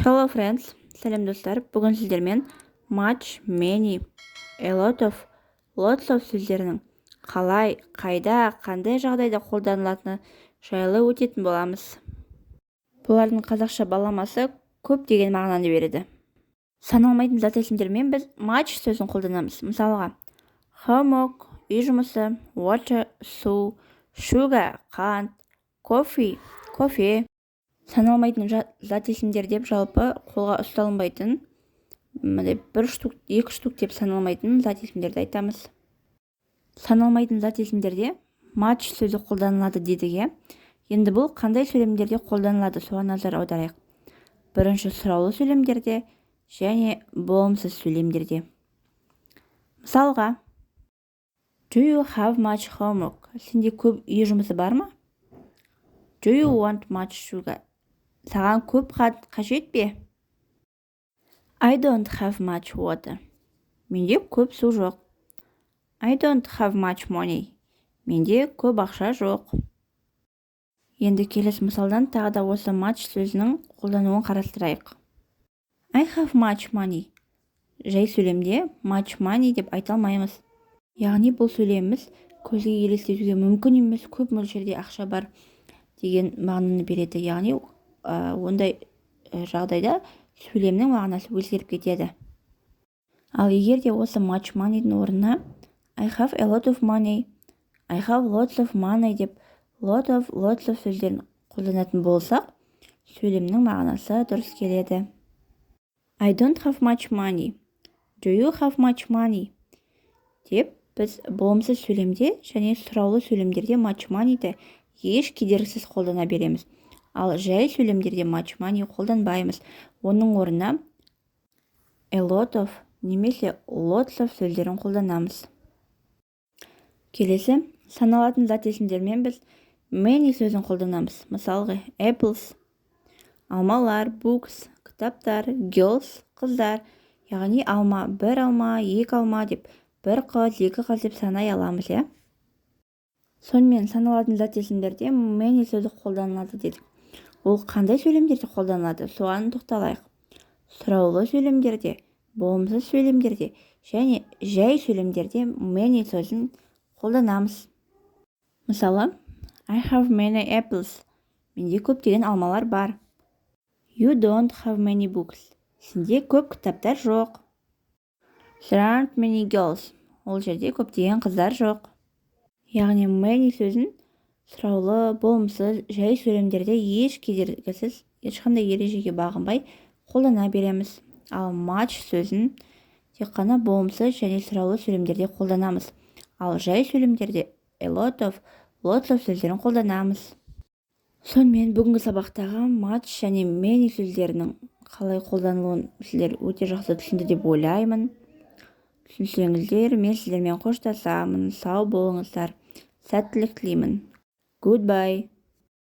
Hello, friends! Сәлем, достар! Бүгін сіздермен much, many, a lot of, lots of сөздерінің қалай, қайда, қандай жағдайда қолданылатыны жайлы өтетін боламыз. Бұлардың қазақша баламасы көп деген мағынаны береді. Саналмайтын зат есімдермен біз much сөзін қолданамыз. Мысалға, homework – үй жұмысы, water – су, sugar – қант, coffee – кофе. Саналмайтын зат есімдер деп жалпы қолға ұсталынбайтын, мындай бір штук, екі штук деп саналмайтын зат есімдерді айтамыз. Саналмайтын зат есімдерде much сөзі қолданылады дедік, иә. Енді бұл қандай сөйлемдерде қолданылады, соған назар аударайық. Бірінші, сұраулы сөйлемдерде және болымсыз сөйлемдерде. Мысалға, "Do you have much homework?" Сенде көп үй жұмысы бар ма? "Do you want much sugar?" Саған көп қант қажет пе? "I don't have much water." Менде көп су жоқ. "I don't have much money." Менде көп ақша жоқ. Енді келесі мысалдан тағы да осы much сөзінің қолдануын қарастырайық. "I have much money." Жай сөйлемде much money деп айта алмаймыз. Яғни бұл сөйлеміміз көзге елестетуге мүмкін емес көп мөлшерде ақша бар деген мағынаны береді. Яғни ондай жағдайда сөйлемнің мағынасы өзгеріп кетеді. Ал егер де осы much money-дің орнына "I have a lot of money", "I have lots of money" деп lot of, lots of сөздерін қолданатын болсақ, сөйлемнің мағынасы дұрыс келеді. "I don't have much money." "Do you have much money?" деп біз болымсыз сөйлемде және сұраулы сөйлемдерде much money-ді еш кедергісіз қолдана береміз. Ал жай сөйлемдерде much money қолданбаймыз, оның орнына a lot of немесе lots of сөздерін қолданамыз. Келесі, саналатын зат есімдермен біз many сөзін қолданамыз. Мысалға, apples – алмалар, books – кітаптар, girls – қыздар. Яғни алма, бір алма, екі алма деп, бір қыз, екі қыз деп санай аламыз, иә. Сонымен, саналатын зат есімдерде many сөзі қолданылады дедік. Ол қандай сөйлемдерде қолданылады, соған тоқталайық. Сұраулы сөйлемдерде, болымсыз сөйлемдерде және жай сөйлемдерде many сөзін қолданамыз. Мысалы, "I have many apples." Менде көптеген алмалар бар. "You don't have many books." Сенде көп кітаптар жоқ. "There aren't many girls." Ол жерде көптеген қыздар жоқ. Яғни many сөзін сұраулы, болымсыз, жай сөйлемдерде еш кедергісіз, ешқандай ережеге бағынбай қолдана береміз. Ал much сөзін тек қана болымсыз және сұраулы сөйлемдерде қолданамыз. Ал жай сөйлемдерде a lot of, lots of сөздерін қолданамыз. Сонымен, бүгінгі сабақтағы much және many сөздерінің қалай қолданылуын сіздер өте жақсы түсінді деп ойлаймын. Түсінсеңіздер, мен сіздермен қоштасамын. Сау болыңыздар, сәттілік тілеймін. Goodbye.